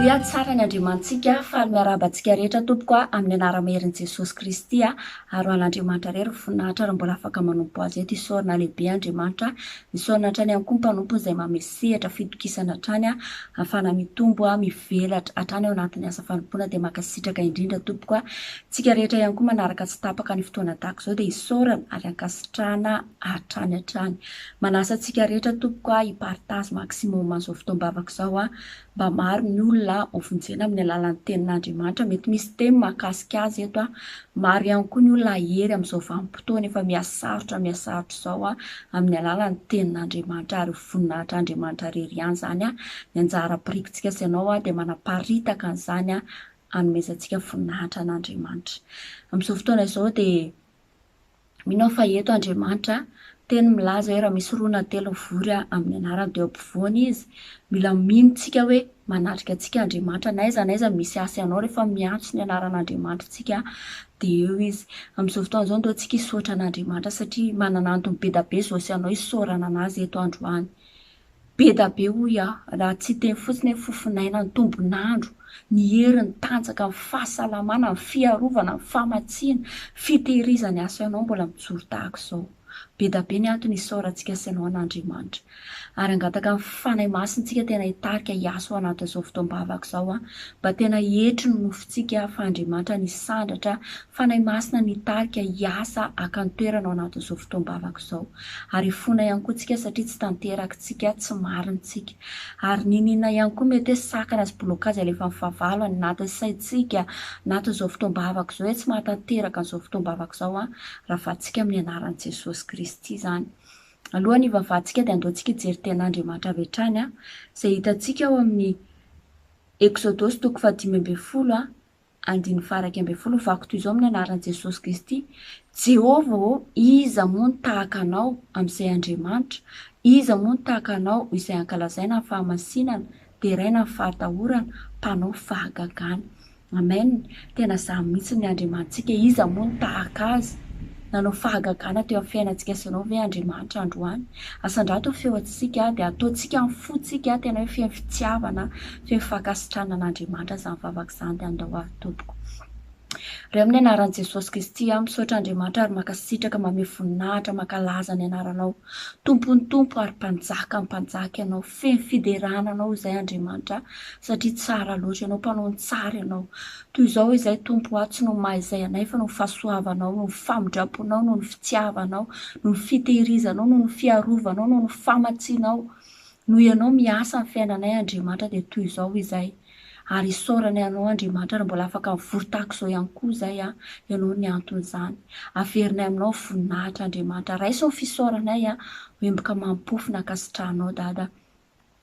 Aleloia, tsara ny Andriamanitsika, faly miarahaba antsika rehetra tompoko a, amin'ny anara-maherin'i Jesosy Kristy a, ary ho an'Andriamanitra irery ny voninahitra raha mbola afaka manompo Azy eto, isaorana lehibe Andriamanitra, isaorana hatrany ihany koa ny mpanompony izay manome sehatra fitokisana hatrany a, ahafahana mitombo a, mivelatra hatrany ao anatin'ny asa fanompoana dia mankasitraka indrindra tompoko a, tsika rehetra ihany koa manaraka tsy tapaka ny fotoana tahaka izao dia isaorana ary ankasitrahana hatrany hatrany. Manasa antsika rehetra tompoko a hi-partage maximum an'izao fotoam-bavaka izao a, mba maro ny olona ho vonjena amin'ny alalan'ny tenin'Andriamanitra, mety misy teny mahakasika azy eto a, maro ihany koa ny olona hahery amin'izao vanim-potoana efa mihasarotra mihasarotra izao a, amin'ny alalan'ny tenin'Andriamanitra ary ho voninahitr'Andriamanitra irery ihany izany a, ny anjara birikintsika sy ianao a dia manaparitaka an'izany a, hanomezantsika voninahitra an'Andriamanitra. Amin'izao fotoana izao dia Mino aho fa eto Andriamanitra, teny milaza hoe raha misy roa na telo mivory amin'ny anarany dia eo ampovoany Izy. Mila mino tsika hoe manatrika antsika Andriamanitra na aiza na aiza misy ahy sy anao rehefa miantso ny anaran'Andriamanitra tsika dia eo Izy. Amin'izao fotoana izao ndao tsika hisaotra an'Andriamanitra satria manana antony be da be izao sy anao hisaorana an'Azy eto androany. Be da be hoy aho, raha tsy hiteny fotsiny hoe fofon'aina ny tombon'andro, ny hery, ny tanjaka, ny fahasalamana, ny fiarovana, ny famatsiana, fitehirizana ny asa ianao mbola mijoro tahaka izao. Be da be ny antony hisaorantsika sy ianao an'Andriamanitra. Ary hangataka ny Fanahy Masina tsika tena hitarika hiasa ao anatin'izao fotoam-bavaka izao an, mba tena hietry ny nofontsika fa Andriamanitra ny hisandratra, Fanahy Masina ny hitarika hiasa haka ny toerana ao anatin'izao fotoam-bavaka izao. Ary hifona ihany koa tsika satria tsy tanteraka tsika, tsy marina tsika. Ary n'inon'inona ihany koa mety hoe sakana sy blocage alefan'ny fahavalo any anatin'ny saintsika, anatin'izao fotoam-bavaka izao hoe tsy mahatanteraka an'izao fotoam-bavaka izao an, ravatsika amin'ny anaran'i Jesosy Kristy izany. Alohan'ny hivavahantsika dia andao tsika hijery tenin'Andriamanitra avy hatrany an, izay hitantsika ao amin'ny Eksodosy toko fahadimy ambin'ny folo an, Andininy faha-11, Vaky toy izao amin'ny anaran'i Jesosy Kristy, Jehovah ô, iza moa no tahaka Anao amin'izay Andriamanitra? Iza moa no tahaka Anao izay ankalazaina amin'ny fahamasinana, deraina amin'ny fahatahorana, mpanao fahagagana? Amen! Tena izany mihitsy ny Andriamanitsika, iza moa no tahaka Azy? Nanao fahagagana teo amin'ny fiainantsika sy ianao ve Andriamanitra androany? Asandrato ny feontsika dia ataontsika amin'ny fontsika tena hoe feno fitiavana, feno fankasitrahana an'Andriamanitra izany vavaka izany dia andao ary tompoko. Ray amin'ny anaran'i Jesosy Kristy aho misaotra Andriamanitra ary mankasitraka mamehy voninahitra mankalaza ny anaranao. Tompon'ny Tompo ary Mpanjakan'ny mpanjaka ianao. Feno fiderana anao izay Andriamanitra satria tsara loatra ianao, mpanao ny tsara ianao. Toy izao izay Tompo a, tsy noho ny maha izay anay fa noho ny fahasoavanao, noho ny famindramponao, noho ny fitiavanao, noho ny fitehirizanao, noho ny fiarovanao, noho ny famatsianao. Noho ianao miasa ny fiainanay Andriamanitra dia toy izao izay. Ary isaoranay anao Andriamanitra raha mbola afaka mivory tahaka izao ihany koa izay a, ianao ny anton'izany. Averinay aminao ny voninahitra Andriamanitra. Raiso ny fisaoranay a, ho emboka mampofona ankasitrahanao Dada.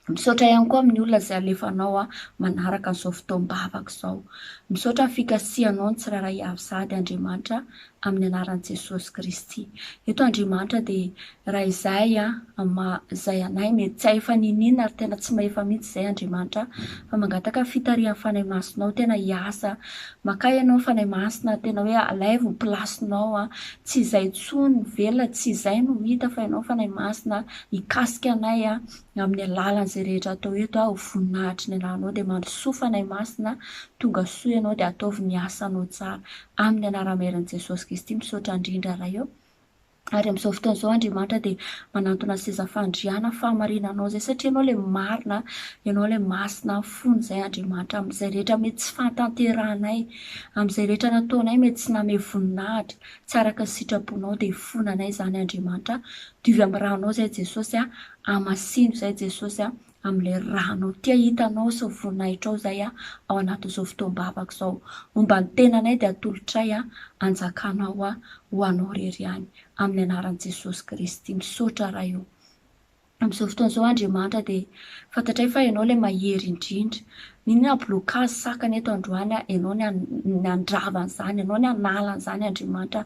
Misaotra ihany koa amin'ny olona izay alefanao manaraka an'izao fotoam-bavaka izao. Misaotra ny fikasihanao ny tsirairay avy sahady Andriamanitra amin'ny anaran'i Jesosy Kristy. Eto Andriamanitra dia raha izahay amin'ny maha izay anay mety tsy hahefa n'inon'inona ary tena tsy mahefa mihitsy izay Andriamanitra fa mangataka ny fitarihan'ny Fanahy Masinao tena hiasa. Makà ianao Fanahy Masina tena hoe alaivo ny place-nao tsy izay intsony ny velona tsy izay no hita fa ianao Fanahy Masina hikasika anay amin'ny alalan'izay rehetra atao eto aho, voninahitry ny anaranao dia mandrosoa Fanahy Masina, tonga soa ianao dia ataovy ny asanao tsara amin'ny anaram-herin'i Jesosy Kristy, misaotra indrindra Ray ô. Ary amin'izao fotoana izao Andriamanitra dia manantona ny seza fandriana fahamarinanao izay satria ianao ilay marina, ianao ilay masina, fony izay Andriamanitra amin'izay rehetra mety tsy fahatanterahanay, amin'izay rehetra nataonay mety tsy namehy voninahitra, tsy araka ny sitraponao dia hifonanay izany Andriamanitra, diovy amin'ny ranao izay Jesosy a, Hamasino izay Jesosy a, amin'ilay ranao. Te hahita anao sy ny voninahitrao izay a, ao anatin'izao fotoam-bavaka izao. Momba ny tenanay dia atolotray a, hanjakanao a, ho anao irery ihany. Amin'ny anaran'i Jesosy Kristy. Misaotra Ray o. Amin'izao fotoana izao Andriamanitra dia fantatray fa Ianao ilay mahery indrindra. N'inona blocage sakana eto androany a, Ianao ny ny handrava an'izany, Ianao ny hanala an'izany Andriamanitra a.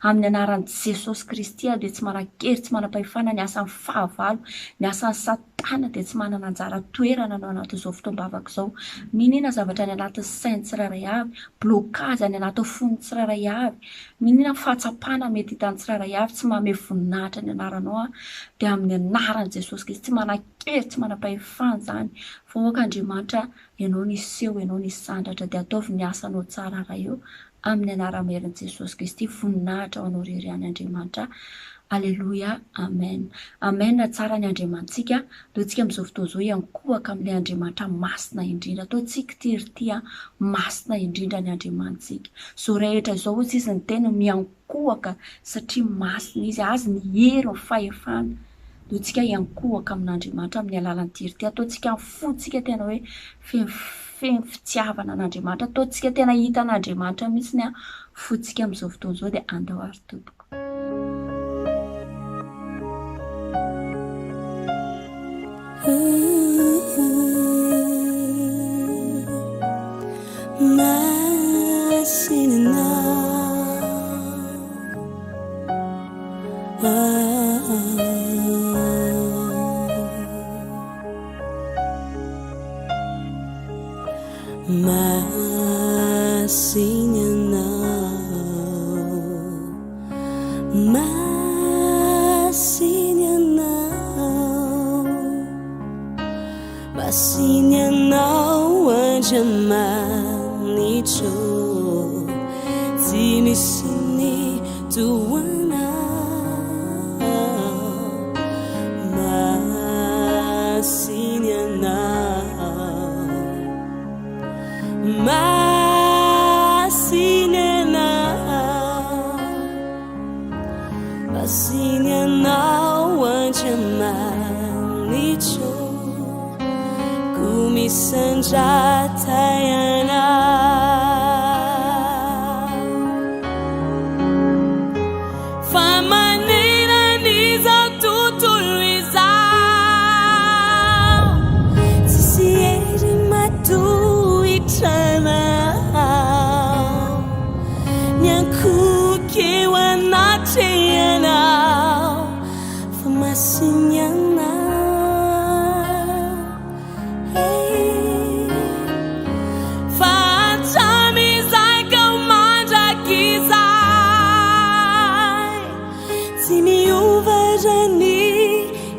Amin'ny anaran'i Jesosy Kristy aho dia tsy manan-kery, tsy manam-pahefana ny asan'ny fahavalo, ny asan'i satana. Satana dia tsy manana anjara toerana ao anatin'izao fotoam-bavaka izao. N'inona zavatra any anatin'ny sain'ny tsirairay avy, blocage any anatin'ny fon'ny tsirairay avy, n'inona fahatsapana mety hitan'ny tsirairay avy tsy manome voninahitra ny anaranao aho, dia amin'ny anaran'i Jesosy Kristy, tsy manan-kery, tsy manam-pahefana izany, fa aoka Andriamanitra Ianao niseho, Ianao nisandratra, dia ataovy ny asanao tsara Ray o, amin'ny anaram-herin'i Jesosy Kristy, voninahitra ho Anao irery ihany Andriamanitra, Aleloia, Amen. Amen, tsara ny Andriamanitsika, ndao tsika amin'izao fotoana izao hiankohoka amin'ilay Andriamanitra masina indrindra, ataontsika ity ry ity an, masina indrindra ny Andriamanitsika, izao rehetra izao hoy izy niteny, miankohoka satria masina Izy, Azy ny hery, ny fahefana. Ataontsika hiankohoka amin'Andriamanitra amin'ny alalan'ity hery ity. Ataontsika ny fontsika tena hoe feno feno fitiavana an'Andriamanitra. Ataontsika tena hita an'Andriamanitra mihitsy ny fontsika amin'izao fotoana izao dia andao ary tompoko. Masina Ianao, Masina Ianao, Masina Ianao Andriamanitro, tsy misy ny toa Masina Ianao, Masina Ianao, Masina Ianao Andriamanitro, koa misandrata Ianao. Fa manerana izao tontolo izao, tsisy hery matohitra anao. Miankohoka eo anatrehanao, fa masina Ianao. Fa hatramin'izay ka ho mandrakizay, tsy miova raha ny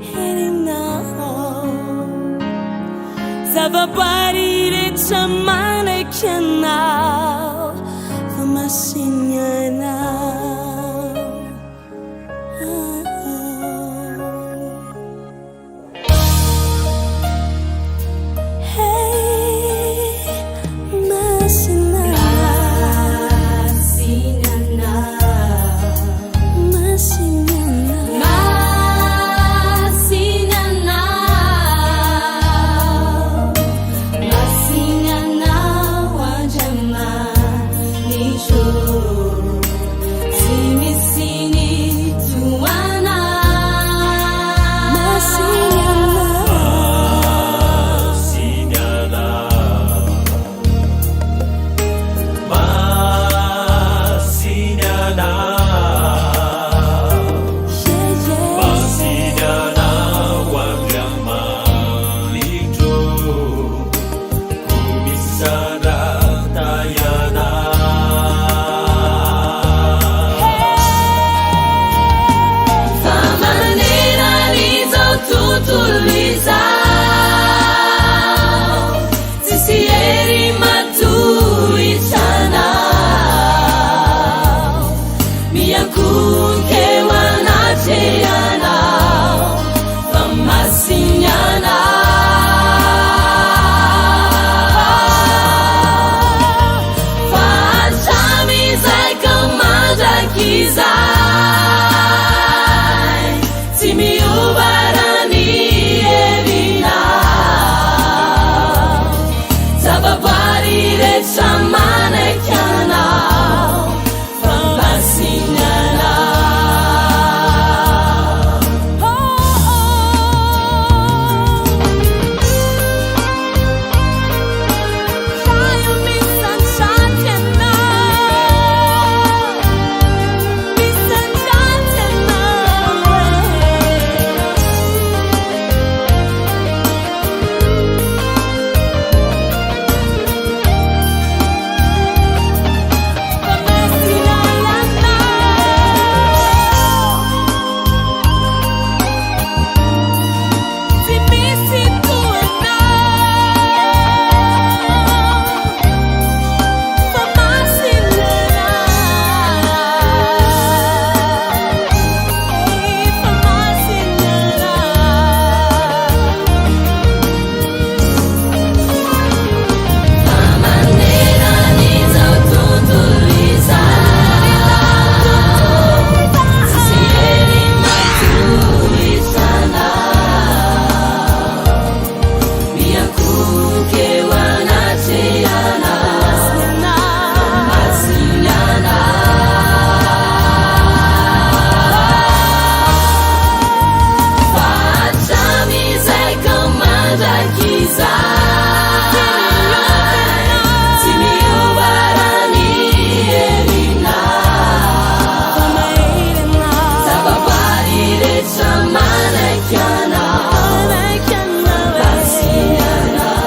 herinao. Zava-boary rehetra manaiky anao, fa masina Ianao. Manaiky anao, manaiky anao, masina anao.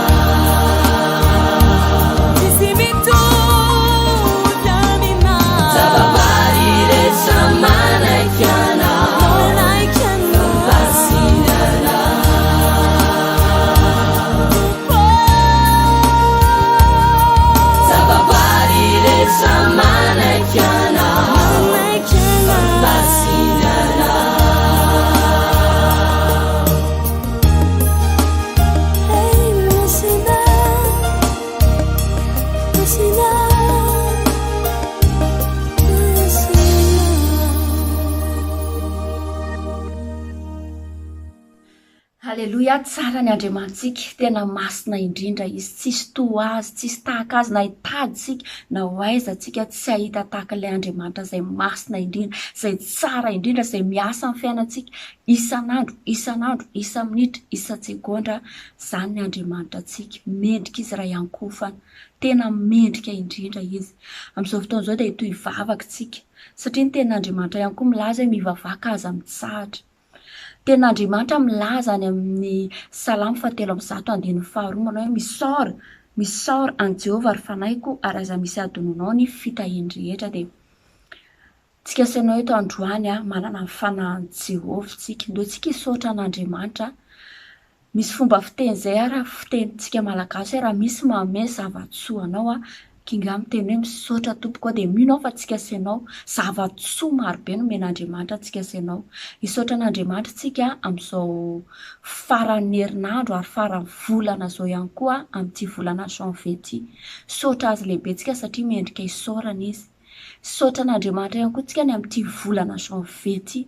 Tsisy mitovy aminao. Zava-bary rehetra manaiky anao, manaiky anao, masina anao. Zava-bary rehetra manaiky anao, manaiky anao, masina anao. Hey, masina, masina, masina. Haleloia, tsara ny Andriamanitsika, tena masina indrindra Izy, tsisy toa Azy, tsisy tahaka Azy, na hitady isika na ho aiza tsika tsy hahita tahaka ilay Andriamanitra izay masina indrindra, izay tsara indrindra, izay miasa amin'ny fiainantsika isan'andro, isan'andro, isa-minitra, isa-tsegondra, izany ny Andriamanitra antsika, mendrika Izy raha hiankohofana, tena mendrika indrindra Izy. Amin'izao fotoana izao dia hitohy hivavaka isika, satria ny tenin'Andriamanitra ihany koa milaza hoe mivavaka aza mitsahatra. Tenin'Andriamanitra milaza any amin'ny Salamo fahatelo ambizato andininy faharoa manao hoe misaora, misaora an'i Jehovah ry fanahiko ary aza misy hadinonao ny fitahiany rehetra. Dia tsika sy ianao eto androany manana ny fanahin'i Jehovah tsika. Ndao tsika hisaotra an'Andriamanitra. Misy fomba fiteny izay ary fitenintsika malagasy hoe raha misy manome zava-tsoa anao kinga miteny hoe misaotra tompoko aho dia mino aho fa tsika sy ianao zava-tsoa marobe nomen'Andriamanitra antsika sy ianao. Hisaotra an'Andriamanitra tsika amin'izao faran'ny herinandro ary faran'ny volana izao ihany koa amin'ity volana janvier ity. Misaotra azy lehibe tsika satria mendrika hisaorana izy. Misaotra an'Andriamanitra ihany koa tsika ny amin'ity volana janvier ity.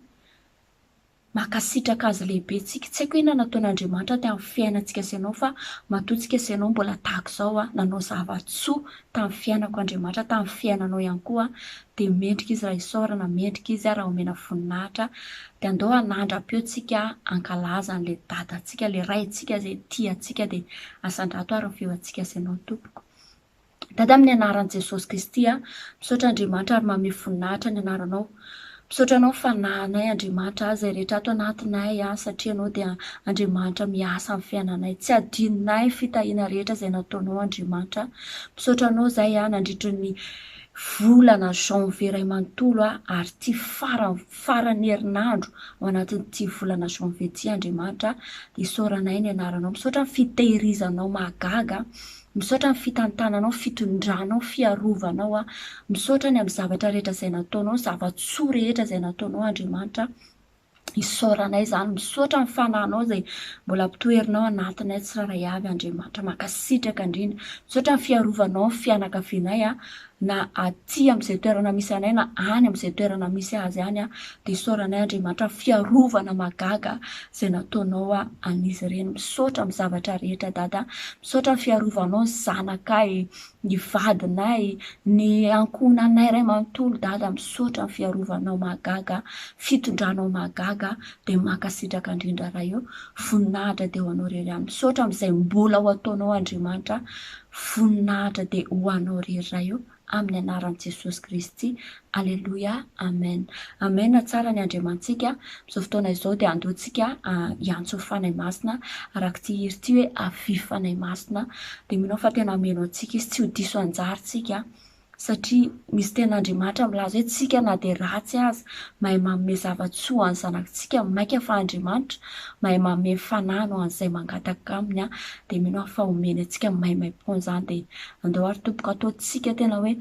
Mankasitraka azy lehibe tsika. Tsy haiko inona nataon'Andriamanitra tamin'ny fiainantsika sy ianao fa matoa tsika sy ianao mbola tahaka izao a, nanao zava-tsoa tamin'ny fiainako Andriamanitra, tamin'ny fiainanao ihany koa dia mendrika izy raha isaorana, mendrika izy raha omena voninahitra. Dia andao hanandra-peo tsika hankalaza an'ilay dadantsika, ilay raintsika izay tia antsika dia asandrato ary ny feo antsika sy ianao tompoko. Dada amin'ny anaran'i Jesosy Kristy a, misaotra Andriamanitra ary manome voninahitra ny anaranao. Misaotra anao fanahinay Andriamanitra a, izay rehetra ato anatinay a, satria ianao dia Andriamanitra miasa amin'ny fiainanay. Tsy adinonay ny fitahiana rehetra izay nataonao Andriamanitra. Misaotra anao izay a, nandritry ny volana janvier iray manontolo a, ary ity farany faran'ny herinandro ao anatin'ity volana janvier ity Andriamanitra, dia isaoranay ny anaranao. Misaotra ny fitehirizanao mahagaga. Misaotra ny fitantananao, fitondranao, fiarovanao aho. Misaotra ny amin'ny zavatra rehetra izay nataonao, zava-tsoa rehetra izay nataonao Andriamanitra. Isaoranay izany. Misaotra ny fanahinao izay mbola ampitoherinao anatinay tsirairay avy Andriamanitra. Mankasitraka indrindra. Misaotra ny fiarovanao ny fianakavianay na aty amin'izay toerana misy anay na any amin'izay toerana misy azy any dia isaoranay Andriamanitra ny fiarovana mahagaga izay nataonao an'izy ireny. Misaotra amin'ny zavatra rehetra Dada. Misaotra ny fiarovanao ny zanakay, ny vadinay, ny ankohonanay iray manontolo Dada. Misaotra ny fiarovanao mahagaga, fitondranao mahagaga dia mankasitraka indrindra Ray o. Voninahitra dia ho anao irery ihany. Misaotra amin'izay mbola ho ataonao Andriamanitra. Voninahitra dia ho anao irery Ray o. Amin'ny anaran'i Jesosy Kristy. Aleloia. Amen. Amen. Tsara ny Andriamanitsika. Amin'izao fotoana izao dia andao tsika hiantso ny Fanahy Masina araka ity hira ity hoe Avia Fanahy Masina. Dia mino aho fa tena hameno antsika Izy, tsy ho diso anjara tsika. Satria misy tenin'Andriamanitra milaza hoe tsika na dia ratsy aza mahay manome zava-tsoa ho an'ny zanakitsika mainka fa Andriamanitra mahay manome ny fanahiny ho an'izay mangataka aminy dia mino aho fa omeny antsika maimaimpoana izany dia andao ary tompoko ataontsika tena hoe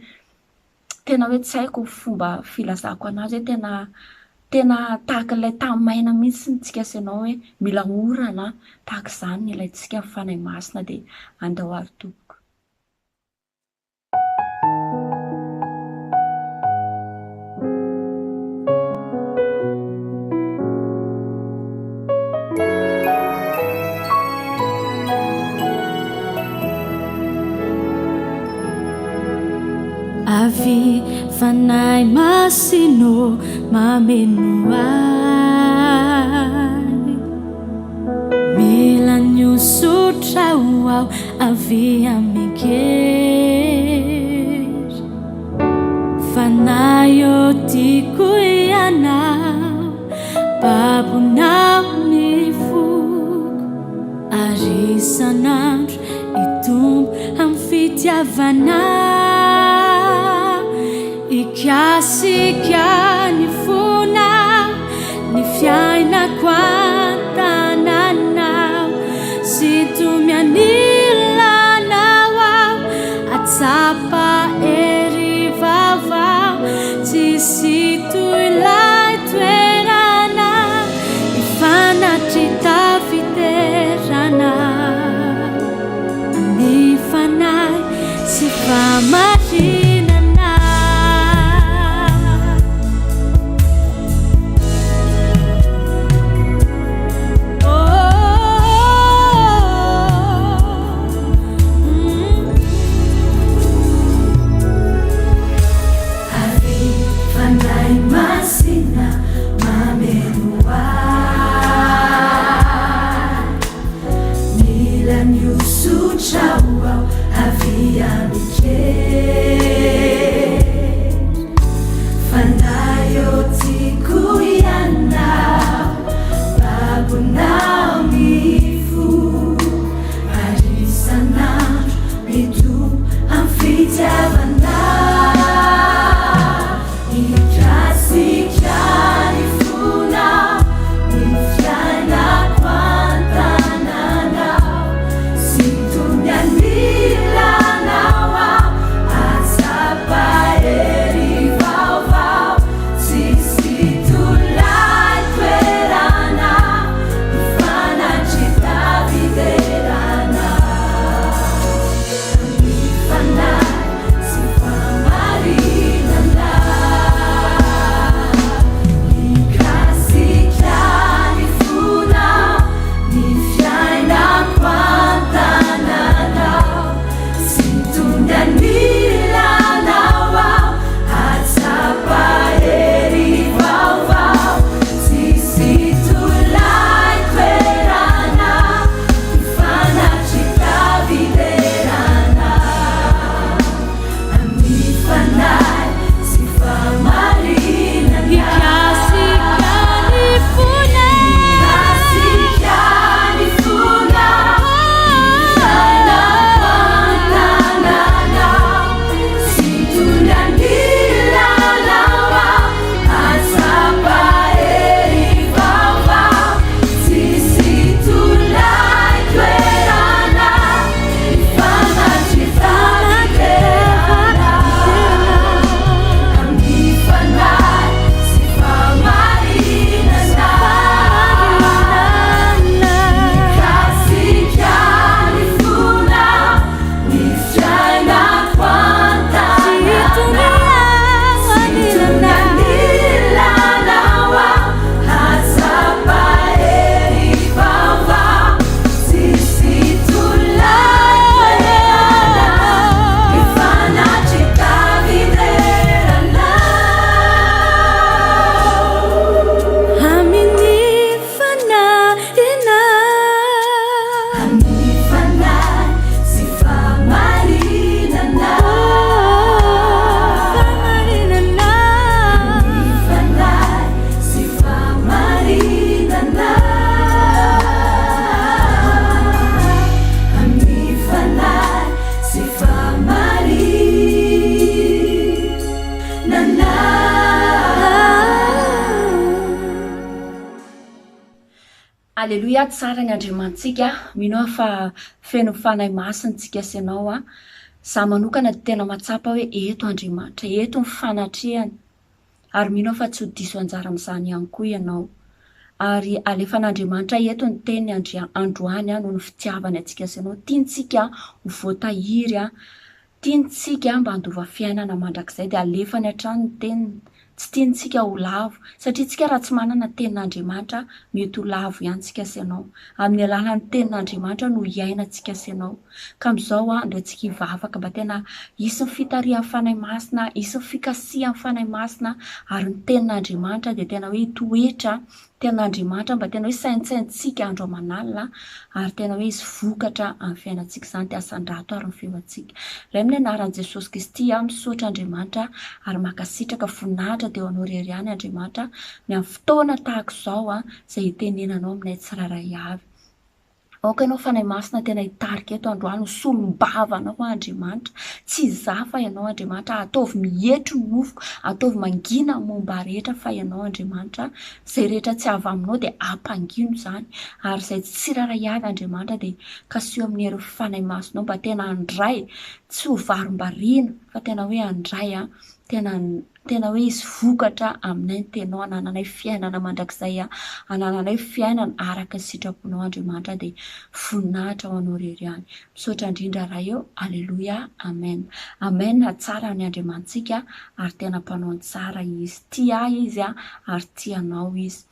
tena hoe tsy haiko ny fomba filazako anazy hoe tena tena tahaka ilay tany maina mihitsy ny tsika sy ianao hoe mila orana tahaka izany ny ilaintsika ny Fanahy Masina dia andao ary tompoko. Avy Fanahy Masina ô mameno ahy Mila ny hosotra ho aho avy amin-kery Fanahy ô tiako ianao Babonao ny. Isan'andro hitombo amin'ny fitiavana Hikasika ny fonao Ny fiainako an-tananao Sintomy anilanao aho Atsapa hery vaovao Tsisy toy ilay toerana Hifanatri-tafiterana Ny fanahy sy fahamarinana. Avy Fanahy Masina mameno ahy Mila ny hosotrao aho avia mikery Fanahy ô tiako ianao Babonao ny fo Ary isan'andro mitombo amin'ny fitiavana Mikasika ny fonao ny fiainako an-tananao Sintomy anilanao aho Ahatsapa hery vaovao Tsisy tolay toerana Mifanatri-taviderana Amin'ny fanahy sy fahamarinana Mikasika ny fonao Ny fiainako an-tananao Sintomy anilanao aho Hahatsapa hery vaovao Tsisy tolay toerana Hifanatri-taviderana Amin'ny fanahy sy fahamarinana Hikasika ny fonao. Hikasika ny fonao Fiainako an-tananao Sintomy anilanao aho Hahatsapa hery vaovao Tsisy tolay toerana Hifanatri-taviderana Amin'ny fanahy sy fahamarinana Mikasika ny fonao Ny fiainako an-tananao Sintomy anilanao aho Hahatsapa hery vaovao Tsisy tolay toerana Hifanatri-taviderana. Amin'ny fanahinao. Amin'ny fanahy sy fahamarinana. Fahamarinana. Amin'ny fanahy sy fahamarinana. Amin'ny fanahy sy fahamarinana. Aleloia tsara ny Andriamanitsika mino aho fa feno fanahy masina tsika sy ianao a za manokana dia tena mahatsapa hoe eto Andriamanitra eto ny fanatrehany ary mino aho fa tsy ho diso anjara amin'izany ihany koa ianao ary alefan'Andriamanitra eto ny teniny andria androany noho ny fitiavany antsika sy ianao tiantsika ho voatahiry a Tiantsika mba handova fiainana mandrakizay dia alefany hatrany ny teniny. Tsy tiantsika ho lavo. Satria tsika raha tsy manana tenin'Andriamanitra mety ho lavo ihany tsika sy ianao. Amin'ny alalan'ny tenin'Andriamanitra no hiainantsika sy ianao. Ka amin'izao an, andao tsika hivavaka mba tena hisy ny fitarihan'ny Fanahy Masina, hisy ny fikasihan'ny Fanahy Masina ary ny tenin'Andriamanitra dia tena hoe hitoetra Tenin'Andriamanitra mba tena hoe saintsaintsika andro aman'alina ary tena hoe hisy vokatra amin'ny fiainantsika izany dia asandrato ary ny feontsika. Ray amin'ny anaran'i Jesosy Kristy aho misaotra Andriamanitra ary mankasitraka voninahitra dia ho anao irery ihany Andriamanitra ny amin'ny fotoana tahaka izao izay hitenenanao aminay tsirairay avy. Aoka Ianao Fanahy Masina tena hitarika eto androany ho solom-bavanao aho Andriamanitra. Tsy izaho fa Ianao Andriamanitra. Ataovy mietry ny nofoko, ataovy mangina ny momba ahy rehetra fa Ianao Andriamanitra. Izay rehetra tsy avy Aminao dia ampangino izany. Ary izay tsirairay avy Andriamanitra dia kasiho amin'ny herin'ny Fanahy Masinao mba tena handray, tsy ho varimbariana fa tena hoe handray an, tena Tena hoe hisy vokatra aminay ny teninao hanananay fiainana mandrakizay hanananay fiainana araka ny sitraponao Andriamanitra dia voninahitra ho anao irery ihany. Misaotra indrindra Ray ô Aleloia Amen. Amen tsara ny Andriamanitsika ary tena mpanao ny tsara Izy. Tia ahy Izy ary tia anao Izy.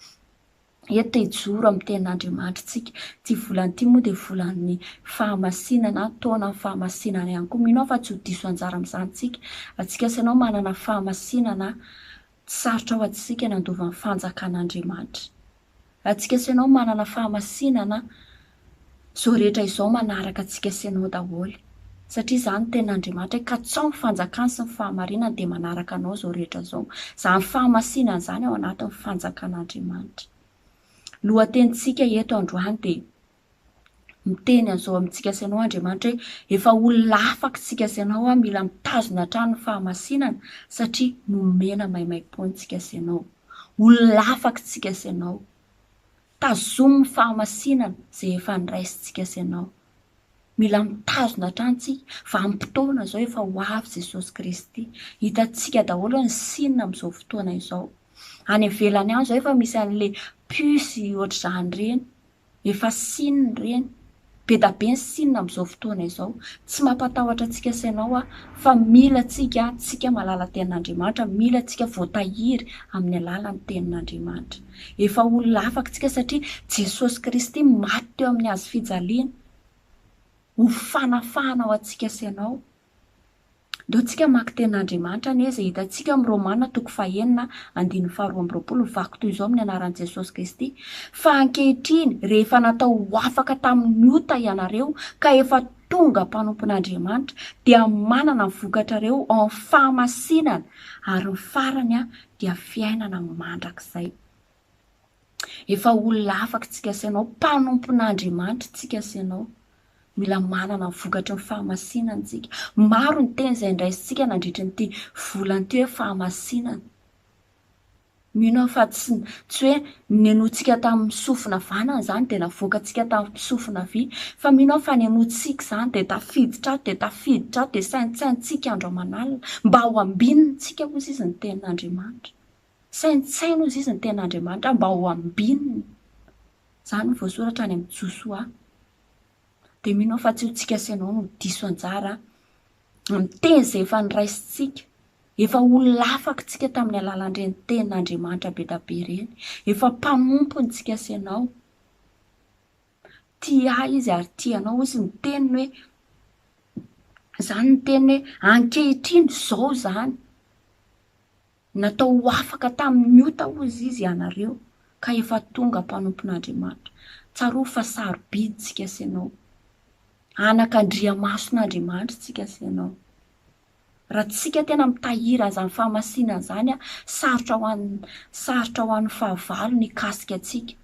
Eto dia hijoro amin'ny tenin'Andriamanitra isika. Ity volana ity moa dia volan'ny fahamasinana, taonan'ny fahamasinana ihany koa. Mino aho fa tsy ho diso anjara amin'izany isika. Antsika sy ianao manana fahamasinana, tsy sarotra ho antsika ny handova ny fanjakan'Andriamanitra. Antsika sy ianao manana fahamasinana, Izao rehetra izao manaraka antsika sy ianao daholo. Satria izany no tenin'Andriamanitra hoe katsaho ny fanjakany sy ny fahamarinany dia manaraka anao izao rehetra izao. Izany fahamasinana izany ao anatin'ny fanjakan'Andriamanitra. Lohatenintsika eto androany dia miteny an'izao amintsika sy ianao Andriamanitra hoe efa olona afaka isika sy ianao mila mitazona hatrany ny fahamasinana satria nomena maimaimpoana isika sy ianao. Olona afaka isika sy ianao. Tazomy ny fahamasinana izay efa niraisintsika sy ianao. Mila mitazona hatrany tsika, vanim-potoana izao efa ho avy Jesosy Kristy. Hitantsika daholo ny signe amin'izao fotoana izao. Any ivelany any izao efa misy an'ilay puce ohatr'izany ireny. Efa signe ireny. Be da be ny signe amin'izao fotoana izao. Tsy mampatahotra antsika sy ianao aho fa mila antsika, tsika mahalala tenin'Andriamanitra, mila antsika voatahiry amin'ny alalan'ny tenin'Andriamanitra. Efa olona afaka tsika satria Jesosy Kristy maty teo amin'ny hazo fijaliana ho fanafahana ho antsika sy ianao. Ndao tsika hamaky tenin'Andriamanitra anie izay hitantsika ao amin'ny Romana toko fahenina andininy faharoa amby 20 mivaky toy izao amin'ny anaran'i Jesosy Kristy, Fa ankehitriny rehefa natao ho afaka tamin'ny ota ianareo ka efa tonga mpanompon'Andriamanitra dia manana ny vokatrareo ao amin'ny fahamasinana ary ny farany dia fiainana mandrakizay. Efa olona afaka tsika sy ianao, mpanompon'Andriamanitra tsika sy ianao. Mila manana ny vokatry ny fahamasinana tsika. Maro ny teny izay ndraisintsika nandritry ny ity volana ity hoe fahamasinana. Mino aho fa tsy tsy hoe nenointsika tamin'ny sofina havanana izany dia navoakantsika tamin'ny sofina havia, fa mino aho fa nenointsika izany dia tafiditra ato dia tafiditra ato dia saintsaintsika andro aman'alina mba ho ambinintsika hozy izy ny tenin'Andriamanitra. Saintsaino hozy izy ny tenin'Andriamanitra mba ho ambinina. Izany no voasoratra any amin'ny Josoa. Dia mino aho fa tsy ho tsika sy ianao no diso anjara amin'ny teny izay efa noraisintsika. Efa olona afaka tsika tamin'ny alalan'ireny tenin'Andriamanitra be dia be ireny. Efa mpanompony tsika sy ianao. Tia ahy izy ary tia anao hozy ny teniny hoe, izany ny teniny hoe ankehitriny izao izany. Natao ho afaka tamin'ny ota hozy izy ianareo ka efa tonga mpanompon'Andriamanitra. Tsarovy fa sarobidy tsika sy ianao. Anak'Andriamason'Andriamanitra tsika sy ianao. Raha tsika tena mitahiry an'izany fahamasinana izany, sarotra ho an'ny sarotra ho an'ny fahavalo ny hikasika antsika.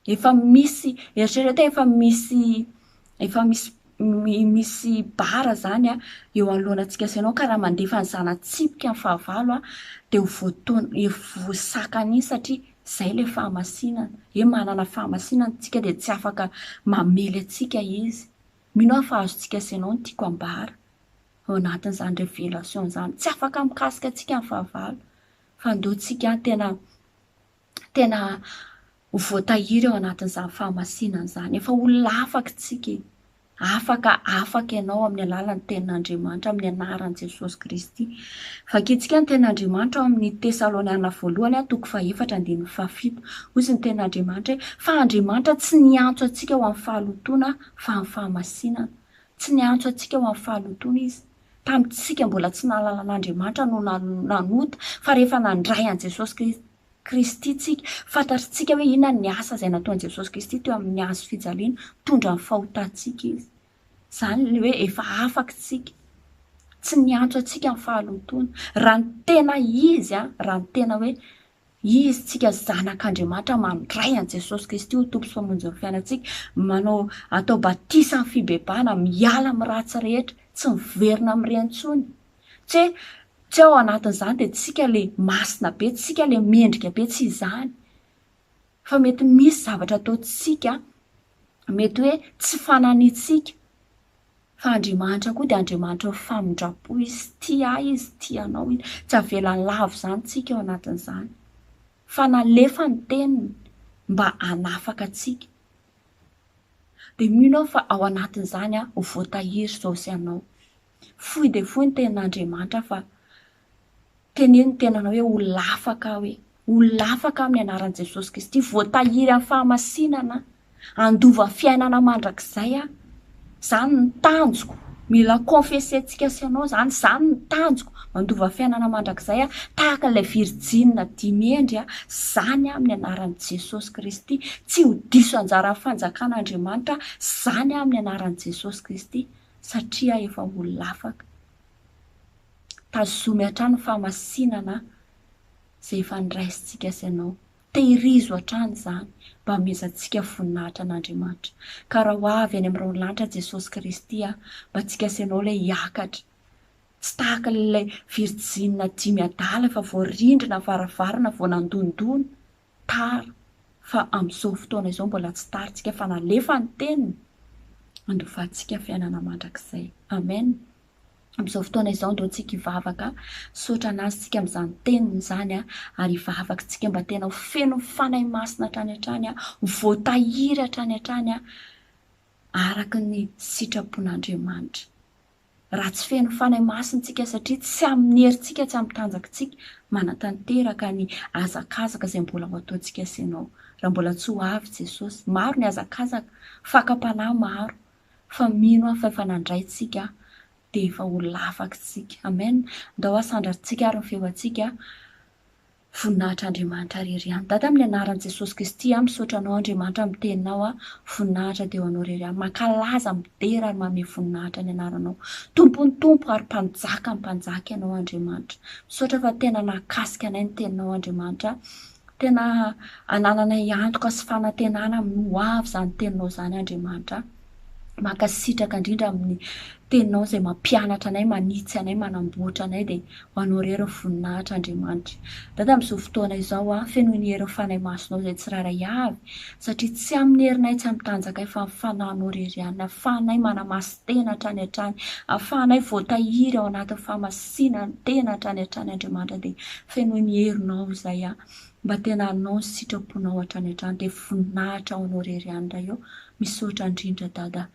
Efa misy, eritrereto hoe efa misy, efa misy misy bara zany an, eo anoloanantsika sy ianao ka raha mandefa ny zana-tsipika ny fahavalo an, dia ho voataona, voasakana iny satria izay ilay fahamasinana, hoe manana fahamasinana isika dia tsy afaka mamely antsika izy. Mino aho fa azontsika sy ianao ny tiako ambara ao anatin'izany révélation izany, tsy afaka mikasika antsika ny fahavalo fa ndao tsika tena tena ho voatahiry ao anatin'izany fahamasinana izany. Efa olona afaka isika e. Afaka, afaka ianao amin'ny alalan'ny tenin'Andriamanitra, amin'ny anaran'i Jesosy Kristy. Vakintsika ny tenin'Andriamanitra ao amin'ny Tesaloniana voalohany, toko fahefatra, andininy fahafito. Hoy izy ny tenin'Andriamanitra hoe, fa Andriamanitra tsy niantso antsika ho amin'ny fahalotoana, fa amin'ny fahamasinana. Tsy niantso antsika ho amin'ny fahalotoana Izy. Tamintsika mbola tsy nahalala an'Andriamanitra no nanota, fa rehefa nandray an'i Jesosy Kristy tsika, fantatritsika hoe inona ny asa izay nataon'i Jesosy Kristy teo amin'ny hazo fijaliana, nitondra ny fahotantsika Izy. Izany ilay hoe efa afaka tsika. Tsy niantso antsika ny fahalotoana. Raha ny tena izy, raha ny tena hoe. Izy tsika zanak'Andriamanitra mandray an'i Jesosy Kristy ho Tompo sy Mpamonjy ny fiainantsika, manao atao batisa amin'ny fibebahana, miala amin'ny ratsy rehetra, tsy miverina amin'ireny intsony. Tsy hoe tsy ao anatin'izany dia tsika le masina be, tsika le mendrika be, tsy izany. Fa mety misy zavatra ataontsika, mety hoe tsy fananitsika, fa Andriamanitra koa dia Andriamanitra famindram-po Izy, tia ahy Izy, tia anao Izy, tsy avelany lavo izany tsika ao anatin'izany. Fa nalefa ny teniny mba hanafaka antsika. Dia mino aho fa ao anatin'izany aho ho voatahiry izao sy ianao. Fohy dia fohy ny tenin'Andriamanitra fa teneno ny tenanao hoe olona afaka aho e. Olona afaka amin'ny anaran'i Jesosy Kristy, voatahiry amin'ny fahamasinana aho, handova fiainana mandrakizay aho. Izany no tanjoko, mila confesser-ntsika sy ianao izany, izany no tanjoko, mandova fiainana mandrakizay aho, tahaka ilay virjina dimy hendry aho, izany aho amin'ny anaran'i Jesosy Kristy, tsy ho diso anjara amin'ny fanjakan'Andriamanitra aho, izany aho amin'ny anaran'i Jesosy Kristy, satria aho efa olona afaka. Tazomy hatrany ny fahamasinana izay efa niraisintsika sy ianao. Tehirizo hatrany izany mba hamezantsika voninahitra an'Andriamanitra. Ka raha ho avy any amin'ny rahon'ny lanitra Jesosy Kristy mba tsika sy ianao ilay hiakatra. Tsy tahaka ilay virjina dimy adala efa voarindrina ny varavarana vao nandondona. Tara. Fa amin'izao fotoana izao mbola tsy tara tsika fa nalefa ny teniny handovantsika fiainana mandrakizay. Amen. Amin'izao fotoana izao ndao tsika hivavaka, misaotra an'Azy tsika amin'izany teniny izany ary hivavaka tsika mba tena ho feno ny Fanahy Masina hatrany hatrany, ho voatahiry hatrany hatrany araka ny sitrapon'Andriamanitra. Raha tsy feno Fanahy Masina tsika satria tsy amin'ny herintsika, tsy amin'ny tanjakintsika manatanteraka ny hazakazaka izay mbola ho ataontsika sy ianao. Raha mbola tsy ho avy Jesosy, maro ny hazakazaka, fakam-panahy maro, fa mino aho fa efa nandray tsika dia efa olona afaka tsika. Amen. Ndao asandratsika ary ny feo antsika. Voninahitra Andriamanitra rery ihany. Dada amin'ny anaran'i Jesosy Kristy aho misaotra anao Andriamanitra amin'ny teninao aho. Voninahitra dia ho anao rery ihany. Mankalaza, midera ary manome voninahitra ny anaranao. Tompon'ny Tompo ary Mpanjakan'ny mpanjaka ianao Andriamanitra. Misaotra fa tena nahakasika anay ny teninao Andriamanitra. Tena anananay antoka sy fanantenana amin'ny ho avy izany teninao izany Andriamanitra. Mankasitraka indrindra amin'ny teninao izay mampianatra anay, manitsy anay, manamboatra anay dia ho anao irery ny voninahitra Andriamanitra. Dada amin'izao fotoana izao aho, fenoy ny herin'ny Fanahy Masinao izay tsirairay avy satria tsy amin'ny herinay, tsy amin'ny tanjakay fa amin'ny Fanahinao irery ihany. Ahafahanay manamasin-tena hatrany hatrany, ahafahanay voatahiry ao anatin'ny fahamasinan'ny tena hatrany hatrany Andriamanitra dia fenoy ny herinao izay aho mba tena hanao ny sitraponao hatrany hatrany dia voninahitra ho anao irery ihany Ray ô. Misaotra indrindra Dada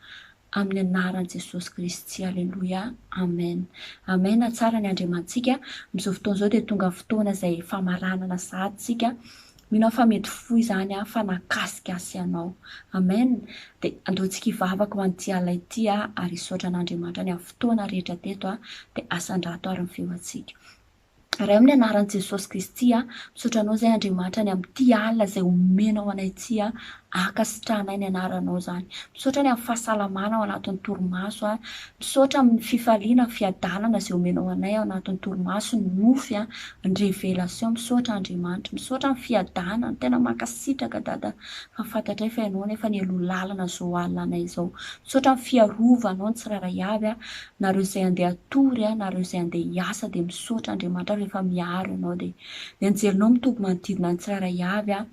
amin'ny anaran'i Jesosy Kristy Aleloia Amen Amen Tsara ny Andriamanitsika Amin'izao fotoana izao dia tonga fotoana izay famaranana sahady tsika Mino aho fa mety fohy izany an fa nahakasika ahy sy ianao Amen Dia andao tsika hivavaka ho an'ity alina ity ary hisaotra an'Andriamanitra ny amin'ny fotoana rehetra teto dia asandrato ary ny feo antsika Ray amin'ny anaran'i Jesosy Kristy a, misaotra Anao izay Andriamanitra ny amin'ity alina izay omenao anay ity a, ankasitrahanay ny anaranao izany. Misaotra ny amin'ny fahasalamana ao anatin'ny torimaso a, misaotra amin'ny fifaliana, ny fiadanana izay omenao anay ao anatin'ny torimaso, ny nofy a, ny révélation, misaotra Andriamanitra, misaotra amin'ny fiadanana, tena mankasitraka Dada fa fantatray fa Ianao nefa nialoha lalana izao alina anay izao. Misaotra amin'ny fiarovanao ny tsirairay avy a, Nareo izay andeha hatory a, nareo izay andeha hiasa dia misaotra Andriamanitra rehefa miaro ianao dia ny anjelinao mitoby manodidina ny tsirairay avy a,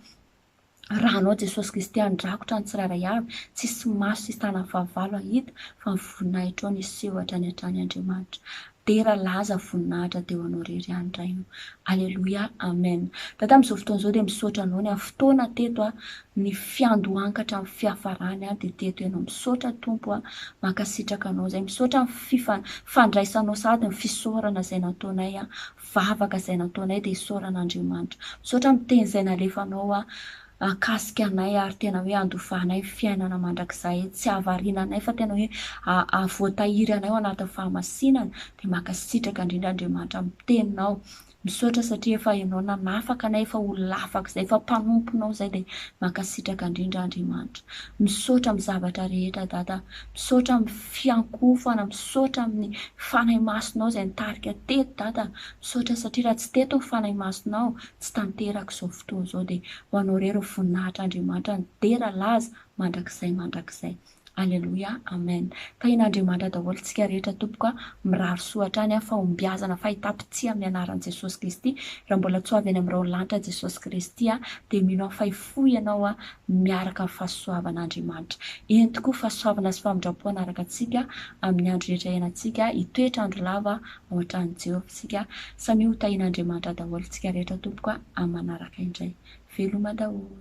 ranao Jesosy Kristy handrakotra ny tsirairay avy, tsisy maso tsisy tanan'ny fahavalo hahita fa ny voninahitrao no hiseho hatrany hatrany Andriamanitra. Dera, laza, voninahitra dia ho anao irery ihany Ray o. Aleloia, Amen. Dada amin'izao fotoana izao dia misaotra anao ny amin'ny fotoana teto a, ny fiandohany ka hatramin'ny fiafarany a dia teto ianao. Misaotra Tompo a, mankasitraka anao izay. Misaotra amin'ny fifa, fandraisanao sahady ny fisaorana izay nataonay a, vavaka izay nataonay dia isaorana Andriamanitra. Misaotra amin'ny teny izay nalefanao a, hahakasika anay ary tena hoe handovanay ny fiainana mandrakizay, tsy hahavariana anay fa tena hoe hahavoatahiry anay ao anatin'ny fahamasinana, dia mankasitraka indrindra Andriamanitra amin'ny teninao. Misaotra satria efa Ianao nanafaka anay, efa olona afaka izay, efa mpanomponao izay dia mankasitraka indrindra Andriamanitra. Misaotra amin'ny zavatra rehetra Dada, misaotra amin'ny fiankohofana, misaotra amin'ny Fanahy Masinao izay nitarika teto Dada, misaotra satria raha tsy teto ny Fanahy Masinao tsy tanteraka izao fotoana izao dia ho Anao irery ny voninahitra Andriamanitra ny dera laza mandrakizay mandrakizay. Aleloia Amen Tahin'Andriamanitra daholo tsika rehetra tompoko a mirary soa hatrany a fahombiazana fahitam-pitia amin'ny anaran'i Jesosy Kristy raha mbola tsy ho avy any amin'ny rahon'ny lanitra Jesosy Kristy a dia mino aho fa hifoha ianao a miaraka amin'ny fahasoavan'Andriamanitra eny tokoa fahasoavana sy famindram-po hanaraka antsika amin'ny andro rehetra iainantsika hitoetra andro lava ao an-tranon'i Jehovah isika samia ho tahin'Andriamanitra daholo tsika rehetra tompoko a amin'ny manaraka indray veloma daholo.